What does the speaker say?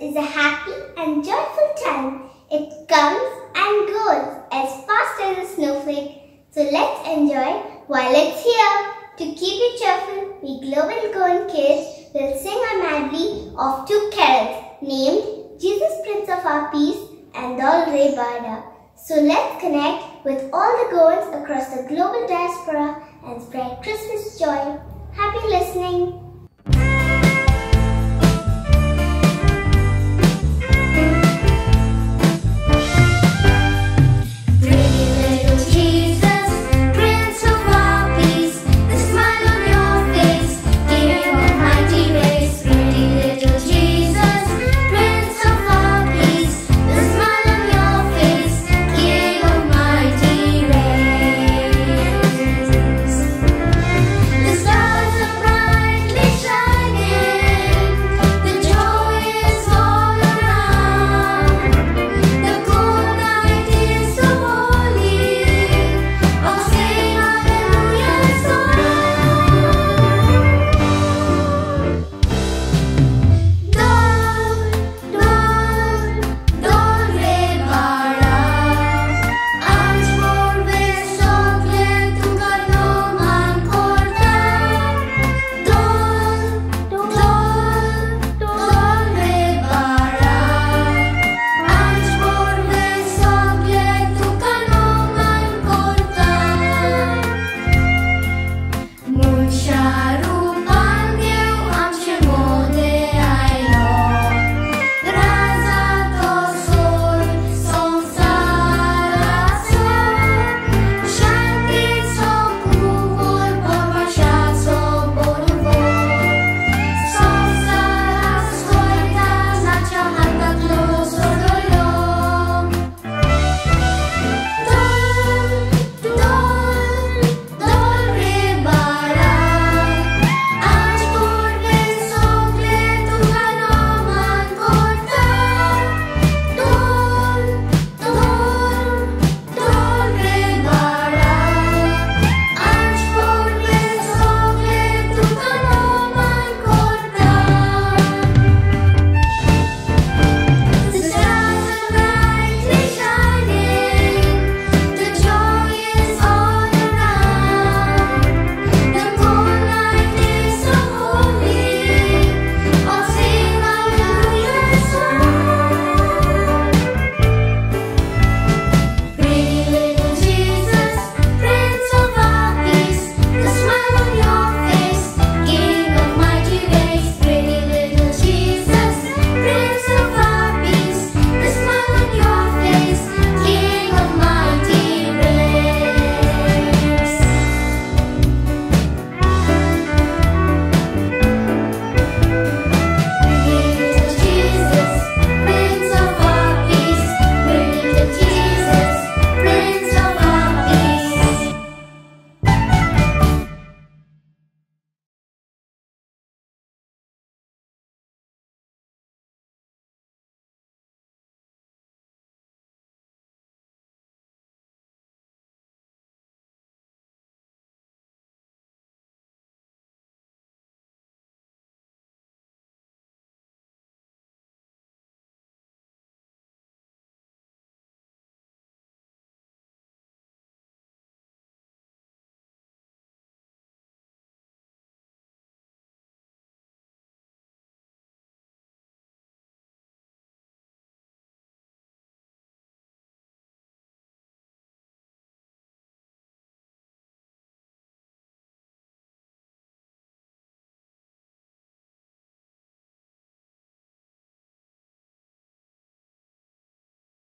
is a happy and joyful time. It comes and goes as fast as a snowflake. So let's enjoy while it's here. To keep it cheerful, we Global Goan kids will sing a medley of two carols named Jesus Prince of Our Peace and Dol Re Bada. So let's connect with all the Goans across the global diaspora and spread Christmas joy. Happy listening!